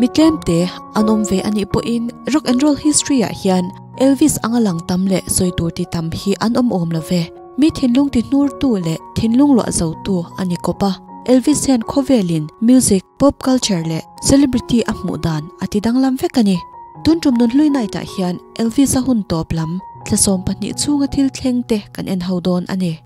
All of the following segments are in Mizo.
Mi tlemte an awm ve anih pawhin rock and roll history ah hian Elvis anga lang tam leh sawi tur ti tam hi an awm awm lo ve. Mi thinlung ti hnurtu leh thinlung luah zotu a ni kawp a. Elvis hian khawvelin music, pop culture leh celebrity a hmuh dan a ti danglam vek a ni. Tun tum nun hlui night ah hian Elvis a hun tawp lam thla 12 chhunga thil thleng te kan en ho dawn a ni.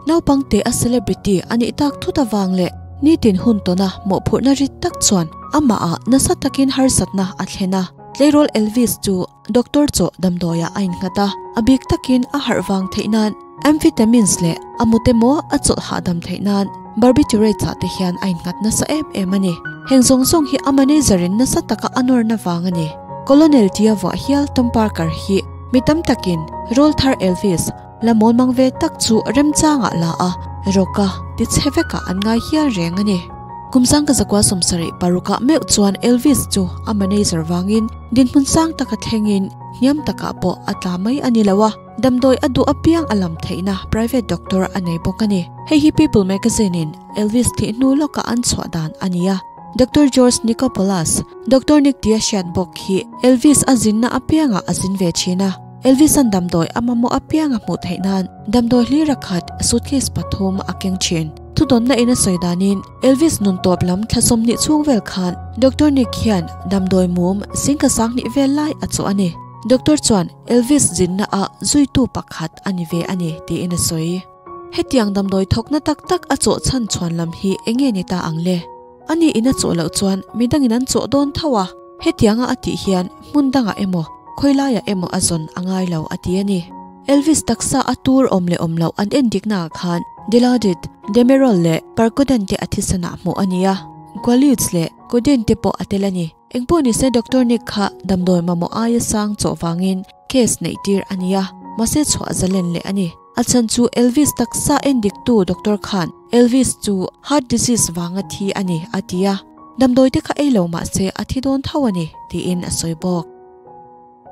Naupang te a celebrity a nih tak thut avang leh nitin hun tawna mawhphurhna rit tak chuan amah ah nasa takin harsatna a thlen a. Tleirawl Elvis chu doctor chaw damdawiah a innghat a, a bik takin a harh vang theih nan amphetamines leh a mut emaw a chawlh hahdam theih nan barbiturates ah te hian a innghat nasa em em a ni. Heng zawng zawng hi a manager in nasa taka a nawrna vang a ni. Colonel tia vuah hial Tom Parker hi mi tam takin rawlthar Elvis la mawnmang ve tak chu remchangah la a, rawka ti chhe vekah an ngai hial reng a ni. Kum sangka zakua 76 ah meuh chuan Elvis chu a manager vangin dinhmun sang taka thlengin hniam takah pawh a tla mai a ni lo a, damdawi a duh apiang a lam theihna private doctor a nei bawk a ni. Hei hi People magazine in Elvis thih hnu lawka an chhuah dan a ni a. Doctor George Nichopoulos, Doctor Nick tia hriat bawk hi Elvis a zinna apiangah a zin ve thin a. Elvis an damdawi a mamawh apiang a hmuh theih nan damdawi hlira khat suitcase pathum a keng thin. Thudawnna in a sawi danin Elvis nun tawp lam thla 20 chhung vel khan Doctor Nick hian damdawi mum singka 2000 vel lai a chaw a ni. Doctor chuan Elvis zinna a zuitu pakhat a ni ve a ni tiin a sawi. Hetiang damdawi thawkna tak tak a chaw chhan chhuan lam hi enge ni ta ang le. Ani in a chaw loh chuan midangin an chaw dawn tho a. Hetianga a tih hian hmun dangah emaw khawilaiah emaw a zawn a ngai lo a ti a ni. Elvis taksa a tur awm leh awm loh an en diknaah khan Dilaudid, Demerol leh Percodan te a thisanah hmuh a ni a. Quaaludes leh Codeine te pawh a tel a ni. Engpawh nise Doctor Nick kha damdawi mamawh aia sang chaw vangin case neih tir a ni a, mahse chhuah zalen leh a ni. A chhan chu Elvis taksa en diktu doctor khan Elvis chu heart disease vanga thi a ni a ti a, damdawi te kha ei lo mahse a thi dawn tho a ni tiin a sawi bawk.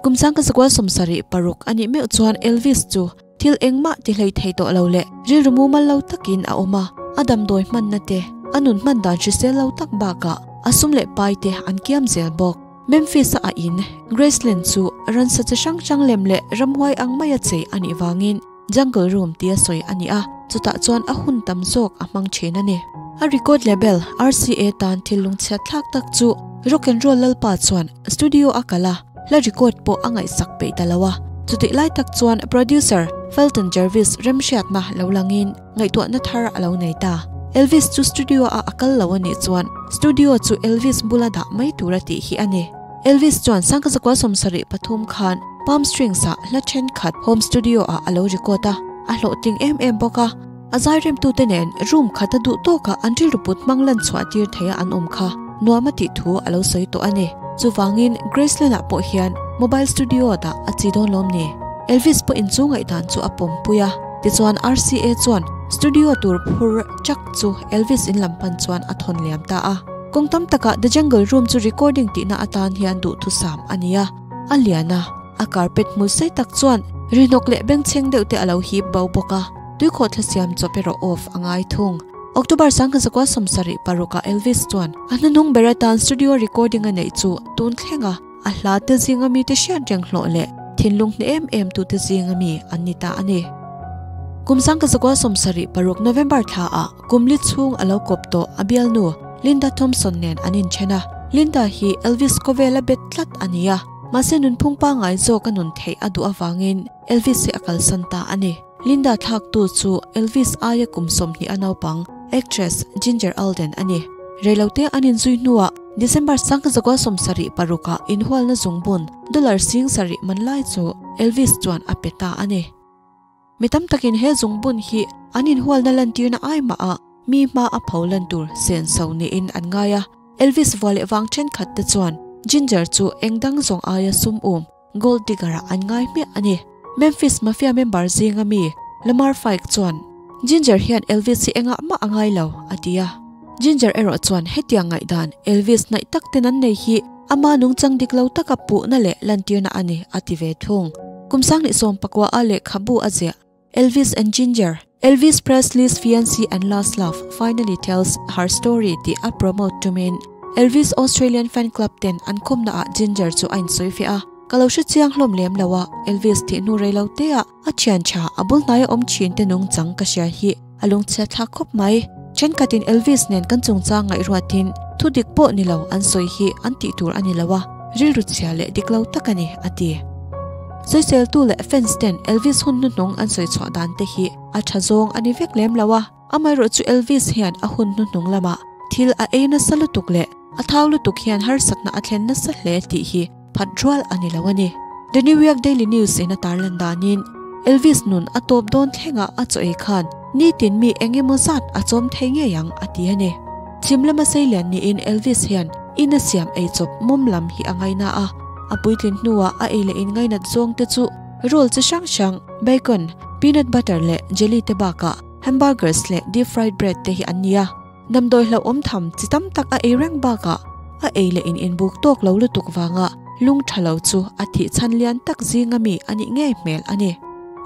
Kum sangka zakua 76 a nih meuh chuan Elvis chu thil engmah ti hlei thei tawh lo leh rilru mumal lo takin a awm a, a damdawi hmanna te, a nun hman dan hrisel lo tak bakah a sum leh pai te an kiam zel bawk. Memphis a in Graceland chu ransa chi hrang hrang lem leh ramhuai ang maia chei a nih vangin Jungle Room tia sawi a ni a, chutah chuan a hun tam zawk a hmang thin a ni. A record label RCA tan thil lungchhiat thlak tak chu rock and roll lalpa chuan studio a kal a, hla record pawh a ngaihsak peih ta lo a. Chutih lai tak chuan producer Felton Jarvis remhriatna lo langin ngaihtuahna thar a lo nei ta. Elvis chu studio a a kal lo a nih chuan studio chu Elvis bula dah mai tur a tih hi a ni. Elvis chuan sangka zakua 73 khan Palm Strings ah hla thenkhat home studio ah a lo record a, a hlawhtling em em bawk a. A zai remtute nen room khat a duh tawkah an rilru put hmang lan chhuah tir theia an awm kha nuam a tih thu a lo sawi tawh a ni. Chuvangin Graceland ah pawh hian mobile studio dah a chi dawn lawm ni. Elvis pawh inchu ngaihdan chu a pawmpui a, tichuan RCA chuan studio tur phur chak chu Elvis in lam pan chuan a thawn liam ta a. Kawng tam takah The Jungle Room chu recording tihna atan hian duhthusam a ni a, a lian a, a carpet hmul sei tak chuan rinawk leh bengchheng deuh te a lo hip bo bawk a, tuikhawh thla siam chawp erawh off a ngai thung. October 1976 ah Elvis chuan a hnuhnung ber atan studio recording a neih chu tun thleng a, a hla te zinga mi te hriat reng hlawh leh thinlung hne em em tu te zinga mi an ni ta a ni. Kum 1976 November thla ah kum li chhung a lo kawp tawh a bialnu Linda Thompson nen an inthen a. Linda hi Elvis khawvela bet tlat a ni a, mahse nunphung pangngai zawk a nun theih a duh avangin Elvis hi a kalsan ta a ni. Linda thlaktu chu Elvis aia kum 20 a naupang actress Ginger Alden a ni. Reilote an inzui hnuah December 1976 ah inhualna zungbun dollar 7,000 man lai chu Elvis chuan a pe ta a ni. Mi tam takin he zungbun hi an inhualna lantirna ai mah a mi hma a pho lan tur sen so niin an ngai a. Elvis vua leh vang thenkhat te chuan Ginger chu engdang zawng aia sum um gold digger ah an ngai hmiah a ni. Memphis Mafia member zinga mi Lamar Fike chuan Ginger hian Elvis hi engah mah a ngai lo a ti a. Ginger erawh chuan hetiang ngaihdan Elvis hnaih tak ten an nei hi ama nungchang dik lo taka puhna leh lantirna a ni a ti ve thung. Kum 2019 a lehkhabu a ziah Elvis and Ginger. Elvis Presley's fiancee and last love finally tells her story tih a promote tumin Elvis Australian fan club ten an khawmna ah Ginger chu a insawifiah a. Ka lo hre chiang hlawm lem lo a, Elvis thih hnu rei lo te ah a thian tha a bul hnaia awm thin te nung chang ka hria hi a lungchhiat thlak khawp mai. Thenkhatin Elvis nen kan chungchang ngaihruatin thu dik pawh ni lo an sawi hi an tih tur a ni lo a, rilru chhia leh dik lo tak a ni, a ti. Sawiseltu leh fans ten Elvis hun hnuhnung an sawi chhuah dan te hi a tha zawng a ni vek lem lo a, amaherawh chu Elvis hian a hun hnuhnung lamah thil a ei nasa lutuk leh a thau lutuk hian harsatna a thlen nasa hle tih hi phat rual a ni lo a ni. The New York Daily News in a tarlan danin Elvis nun a tawp dawn thlengah a chaw ei khan nitin mi eng emaw zat a chawm thei ngei ang a ti a ni. Chhim lama seilian niin Elvis hian in a siam ei chawp mawm lam hi a ngaina a, a puitlin hnuah a ei leh in ngainat zawng te chu roll chi hrang hrang, bacon, peanut butter leh jelly te bakah hamburgers leh deep fried bread te hi an ni a. Damdawi hlauhawm tham chi tam tak a ei reng bakah a ei leh in inbuk tawk lo lutuk vanga lung tha lo chu a thih chhan lian tak zinga mi a nih ngei hmel a ni.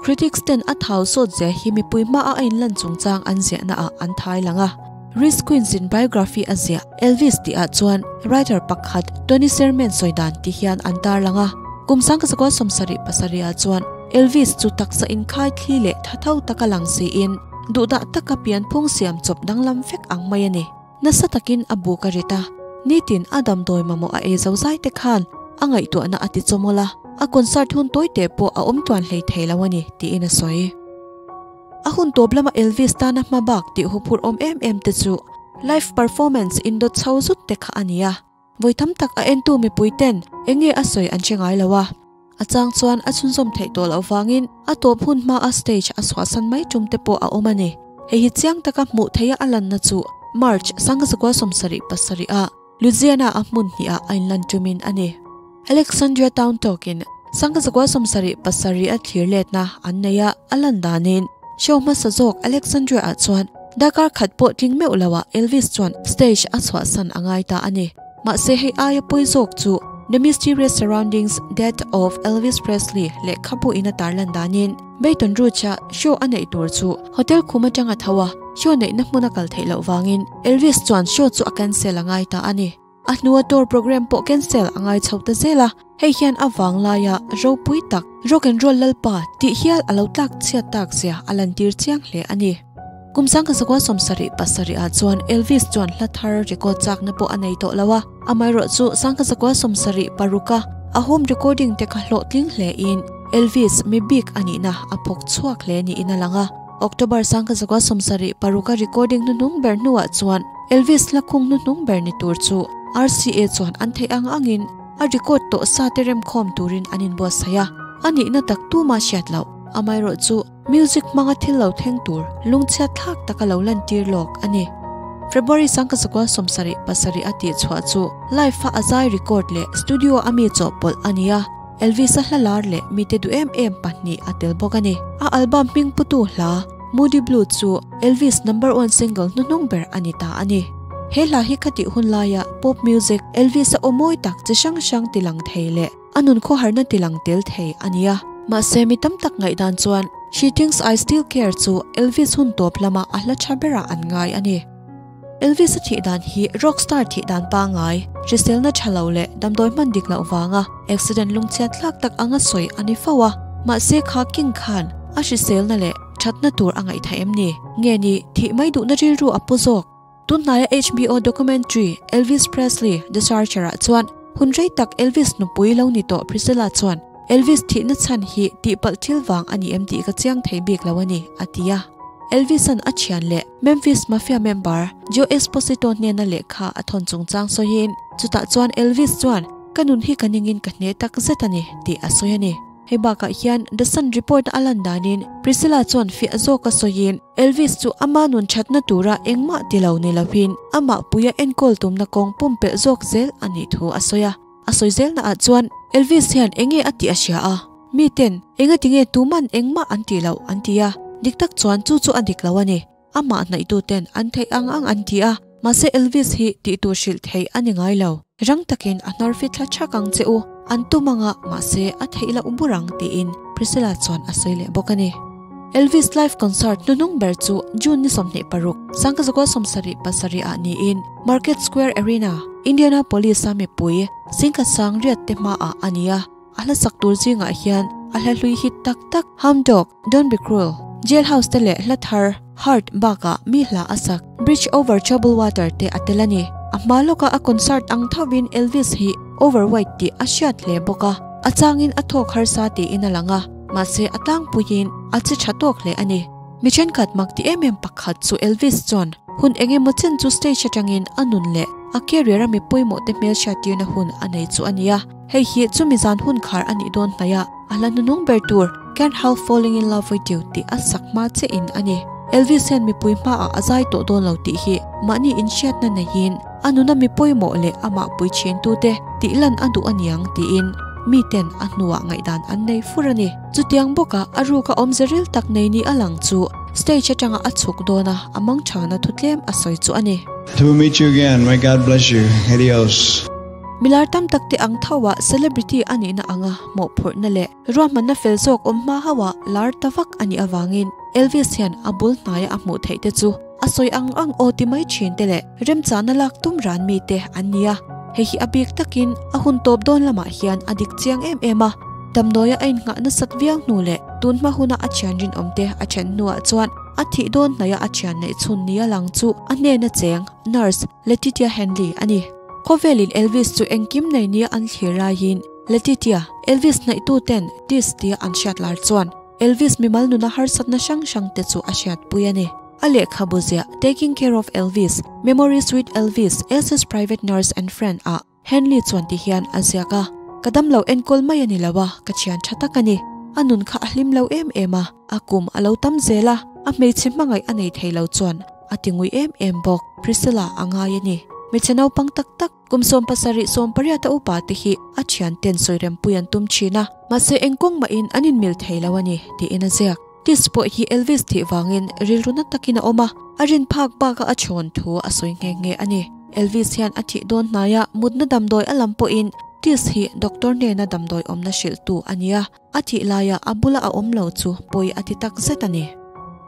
Critics ten a thau sawt zia hi mipui hmaah a inlan chungchang an ziahna ah an thai lang a. Rhys Queens in biography a ziah Elvis tih ah chuan writer pakhat Tony Serman sawi dan ti hian an tar lang a. Kum 1977 ah chuan Elvis chu taksa inkhai thli leh tha tho taka lang siin Duhdah taka pianphung siam chawp danglam vek ang mai a ni. Nasa takin a buk a rit a, nitin a damdawi mamawh a ei zo zai te khan a ngaihtuahna a ti chawmawl a, a concert hun tawi teh pawh a awm tuan hlei thei lo a ni, tiin a sawi. A hun tawp lama Elvis tana hma bak tih huphurh awm em em te chu live performance indawt chho zut te kha a ni a. Vawi tam tak a entu mipui ten eng nge a sawi an hre ngai lo a, a chang chuan a chhunzawm theih tawh loh vangin a tawp hun hma a stage a chhuahsan mai tum te pawh a awm a ni. Hei hi chiang taka hmuh theiha a lanna chu March 1977 ah Louisiana a hmun hnih ah a inlan tumin a ni. Alexandria Town Talk-in 1977 a thlir letna an nei a, a lan danin show hmasa zawk Alexandria ah chuan Darkar khat pawh tling meuh lo ah Elvis chuan stage a chhuahsan a ngai ta a ni. Mahse hei aia pawi zawk chu The Mysterious Surroundings Death of Elvis Presley lehkhabu in a tarlan danin Baton Rouge-a show a neih tur chu hotel khum atang a tho a, show neihna hmun a kal theih loh vangin Elvis chuan show chu a cancel a ngai ta a ni. A hnua tour programme pawh cancel a ngai chho ta zel a, hei hian a vang laia ropui tak rock and roll lalpa tih hial a lo tlak chhiat tak zia a lantir chiang hle a ni. Kum 1977 ah chuan Elvis chuan hla thar record chakna pawh a nei tawh lo a, amaherawhchu 1976 a a home recording te kha hlawhtling hle in Elvis mi bik a nihna a phawk chhuak hle niin a lang a. October 1976 a recording hnuhnung ber hnuah chuan Elvis hlakhung hnuhnung ber ni tur chu RCA chuan an theih ang angin a record tawh sa te remkhawm turin an inbuatsaih a, a nihna tak tuma hriat loh. Amaherawh chu music hmanga thil lo thleng tur lungchhiat thlak taka lo lantir lawk a ni. February 1977 a tihchhuah chu live a a zai record leh studio a mi chawhpawlh a ni a. Elvis-a hla lar leh mite duh em em pahnih a tel bawk a ni. A album hming putu hla Moody Blue chu Elvis number one single hnuhnung ber a ni ta a ni. He hla hi khatih hun laia pop music Elvis-a aw mawi tak chi hrang hrang tilang thei leh a nun khawharna tilang tel thei a ni a. Mahse mi tam tak ngaihdan chuan She Thinks I Still Care chu Elvis hun tawp lama a hla tha berah an ngai a ni. Elvis-a thih dan hi rock star thih dan pangngai, hriselna tha lo leh damdawi hman dik loh vanga accident lungchhiat thlak tak anga sawi a ni fo a. Mahse kha King khan a hriselna leh thatna tur a ngaihthah em ni? Nge ni, thih mai duhna rilru a pu zawk? Tunhnaia HBO documentary Elvis Presley, The Searcher-ah chuan hun rei tak Elvis nupui lo ni tawh Priscilla chuan Elvis thihna chhan hi tihpalh thil vang a ni em tih ka chiang thei bik lo a ni, a ti a. Elvis-a'n a thian leh Memphis Mafia member Joe Esposito hnena lehkha a thawn chungchang sawiin, chutah chuan Elvis chuan, Ka nun hi ka ningin ka hne tak zet a ni, tih a sawi a ni. Hei bakah hian The Sun report a lan danin Priscilla chuan fiah zawka sawiin Elvis chu ama nun thatna tura engmah ti lo ni lovin amah puia enkawl tumna kawng pumpelh zawk zel a nih thu a sawi a. A sawi zelna ah chuan Elvis hian enge a tih a hria a, mi ten enga tinge tuman engmah an tih loh an ti a, dik tak chuan chu chu a dik lo a ni. Amah hnaihtu ten an theih ang ang an ti a, mahse Elvis hi tih tur hrilh theih a ni ngai lo. Rang takin a hnar fit thla thak ang che u, an tum anga mahse a theih loh bur ang tiin Priscilla chuan a sawi leh bawk a ni. Elvis live concert hnuhnung ber chu June ni 26, 1977 ah niin Market Square Arena, Indianapolis a mipui 18,000 te hmaah a ni a. A hla sak tur zingah hian a hla hlui hit tak tak Hound Dog, Don't Be Cruel, Jailhouse te leh hla thar Heart bakah mi hla a sak Bridge Over Troubled Water te a tel a ni. A hma lawka a concert ang thovin Elvis hi overweight tih a hriat hle bawk a, a changin a thawk harsa tiin a lang a, mahse a tlangpuiin a che tha tawk hle a ni. Mi thenkhat mak ti em em pakhat chu Elvis chuan hun eng emaw chen chu stage atangin a nun leh a career a mi pawimawh te hmelhriattirna hun a nei chu a ni a. Hei hi chumi zan hun khar a nih dawn hnaih a, a hla hnunung ber tur Can't Help Falling In Love With You tih a sak hma che in a ni. Elvis hian mipui hmaah a zai tawh dawn lo tih hi mahni inhriatna neiin a nuna mi pawimawh leh amah pui thin tute tih lan a duh a niang tiin miten a hnuah ngaihdan an nei fur a ni. Chutiang bawka a ruka awmze ril tak nei ni a lang chu stage atanga a chhuk dawn a, a mangchhana thu tlem a sawi chu a ni. To meet you again, may God bless you. Adios. Milar tam tak te ang tho a celebrity a nihna anga mawhphurhna leh ruahmanna fel zawk awm hma hauh a lar ta vak a nih avangin Elvis hian a bul hnaia a hmuh theih te chu a sawi ang ang aw ti mai thin te leh remchahna lak tum ran mi te an ni a. Hei hi a bik takin a hun tawp dawn lamah hian a dik chiang em em a, damdawia a innghah nasat viau hnu leh tun hma huna a thian rinawm te a then hnuah chuan a thih dawn hnaia a thian neih chhun nia lang chu a hnena cheng nurse Letitia Henley a ni. Khawvelin Elvis chu engkim nei nia an thlir laiin Letitia, Elvis hnaihtuten Tis tia an hriat lar chuan Elvis mimal nuna harsatna hrang hrang te chu a hriatpui a ni. A lehkhabu ziah Taking Care of Elvis, Memories with Elvis as His Private Nurse and Friend ah Henley chuan ti hian a ziak a, Ka damlo enkawl mai a ni lo a, ka thian tha tak a ni. A nun kha a hlim lo em em a, a kum a lo tam zel a, a hmeichhe hmangaih a nei thei lo chuan a ti ngui em em bawk. Priscilla a ngai a ni. Hmeichhe naupang tak tak, kum 70 18 a upa te hi a thian ten sawirempui an tum thin a, mahse eng kawng mahin an inmil thei lo a ni, tiin a ziak. Tis pawh hi Elvis thih vangin rilru na takin a awm a, a rin phak baka a chhawn thu a sawi nghe nghe a ni. Elvis hian a thih dawn hnaia mutna damdawi a lam pawhin Tis hi doctor hnena damdawi awmna hrilhtu a ni a, a thih laia a bula a awm lo chu pawi a ti tak zet a ni.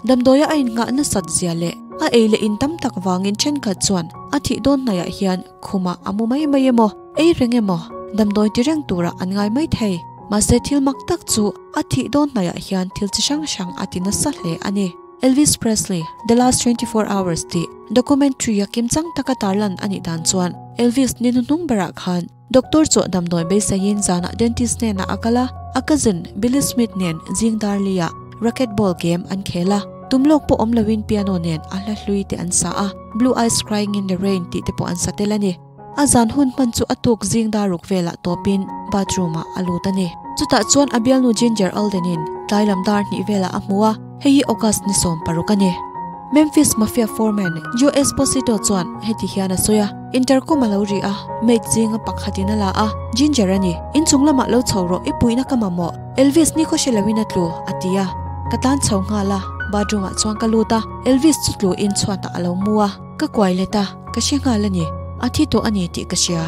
Damdawia a innghah nasat zia leh a ei leh in tam tak vangin thenkhat chuan a thih dawn hnaiah hian khumah a mu mai mai emaw, ei reng emaw, damdawi ti reng turah an ngai mai thei. Mahse thil mak tak chu a thih dawn hnaiah hian thil chi hrang hrang a ti nasa hle a ni. Elvis Presley, The Last 24 Hours tih documentary a kimchang taka tarlan a nih dan chuan Elvis ni hnuhnung berah khan Doctor chu damdawi beiseiin zanah dentist hnenah a kal a, a cousin Billy Smith nen zing dar liah racket ball game an khel a, tum lawk pawh awm loin piano nen a hla hlui te an sa a, Blue Eyes Crying in the Rain tih te pawh an sa tel a ni. A zan hun hman chu a tuk zing dar ruk velah tawpin bathroom ah a lut a ni. Chutah chuan a bialnu Ginger Alden-in tlai lam dar hnih velah a hmu a, hei hi August ni 16 a ni. Memphis Mafia foreman Joe Esposito chuan heti hian a sawi a, Intercom a lo ri a, maid zinga pakhatin a la a, Ginger a ni, inchung lamah lo chho rawh, i puihna ka mamawh, Elvis ni khaw hre loin a tlu, a ti a. Ka tan chho nghal a, bathroom ah chuan ka lut a, Elvis chu tlu in chhuatah a lo mu a, ka kuai let a, ka hre nghal a ni, a thi tawh a ni tih ka hria.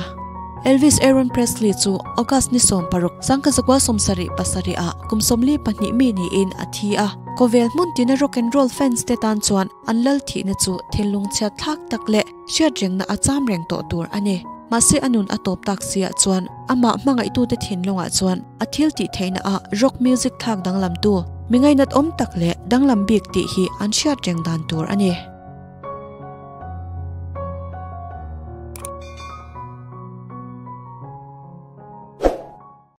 Elvis Aaron Presley chu August ni 16, 1977 ah kum 42 mi niin a thi a. Khawvel hmun tina rock and roll fans te tan chuan an lal thihna chu thinlung chhiat thlak tak leh hriat rengna a cham reng tawh tur a ni. Mahse a nun a tawp tak siah chuan amah hmangaihtute thinlungah chuan a thil tih theihna ah rock music thlak danglamtu mi ngainat awm tak leh danglam bik tih hi an hriat reng dan tur a ni.